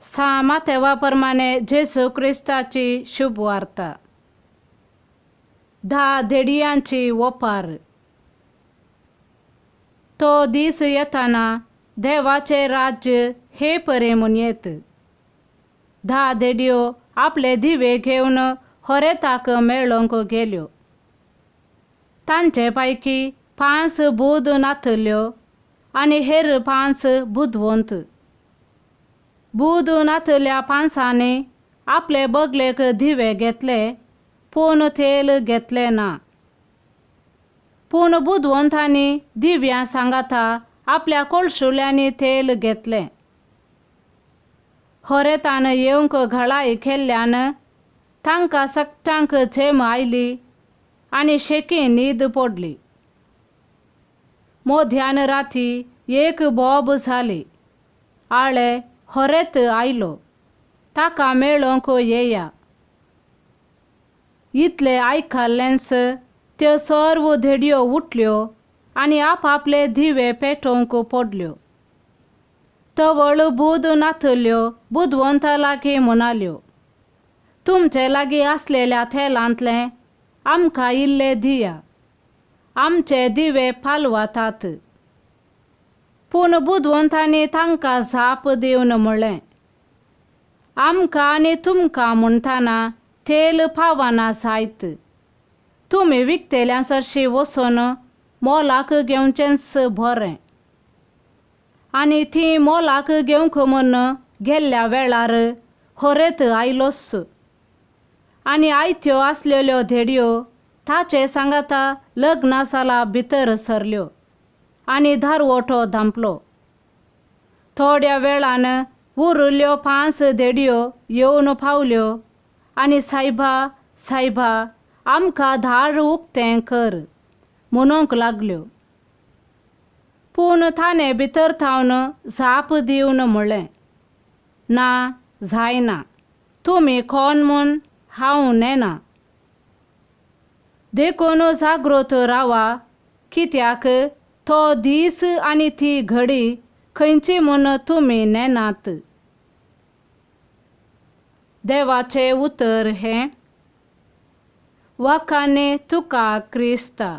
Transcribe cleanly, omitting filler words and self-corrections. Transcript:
सा मातेवा प्रमाणे जेजू क्रिस्ताची शुभवार्ता. 10 धेडयांची ओपार. तो दीस येताना देवाचे राज्य हे परे म्हूण येत. 10 धेडयो आपले दिवे घेवन होरेताक मेळोंक गेल्यो. तांचे पैकी 5 बूद नातल्यो आनी हेर 5 बुदवंत. बूद नातल्या 5 आपले बगलेक दिवे घेतले पूण तेल घेतले ना. पूण बुदवंतांनी दिव्यां सांगाता आपल्या कोळशुल्यांनी तेल घेतले. होरेतान येवंक घळाय केल्ल्यान तांकां सगटांक झेम आयली आनी शेकी न्हीद पडली. मध्यान राती एक बोब जाली. आळे होरेत आयलो, ताका मेळोंक येया. इतले आयकल्लेंच त्यो सर्व धेडयो उठल्यो आनी आपापले दिवे पेटोवंक पडल्यो. तवळ बूद नातल्यो बुदवंता लागीं म्हणाल्यो, तुमचे लागीं आसलेल्या तेलांतलें आमकां इल्ले दिया, आमचे दिवे पालवतात. पूण बुदवंतांनी तांकां जाप दिवन म्हळें, आमकां आनी तुमकां म्हणटाना तेल पावना जायत. तुमी विकतेल्या सरशी वचून मोलाक घेवचेंच बरें. आनी ती मोलाक घेवंक म्हूण गेल्ल्या वेळार होरेत आयलोच आनी आयत्यो आसलेल्यो धेडयो ताचे सांगाता लग्ना साला भितर सरल्यो आनी दारवटो धांपलो. थोड्या वेळान उरिल्ल्यो 5 धेडयो येवन पावल्यो आनी सायबा सायबा आमकां दार उक्तें कर म्हणूंक लागल्यो. पूण ताणें भितर थावन जाप दिवन म्हळें, ना जायना, तुमी कोण म्हूण हांव नेना. देखून जागृत रावा, कित्याक तो दीस आनी ती घडी खंयची म्हूण तुमी नेनात. देवाचें उतर हें. वाखाणे तुका क्रिस्ता.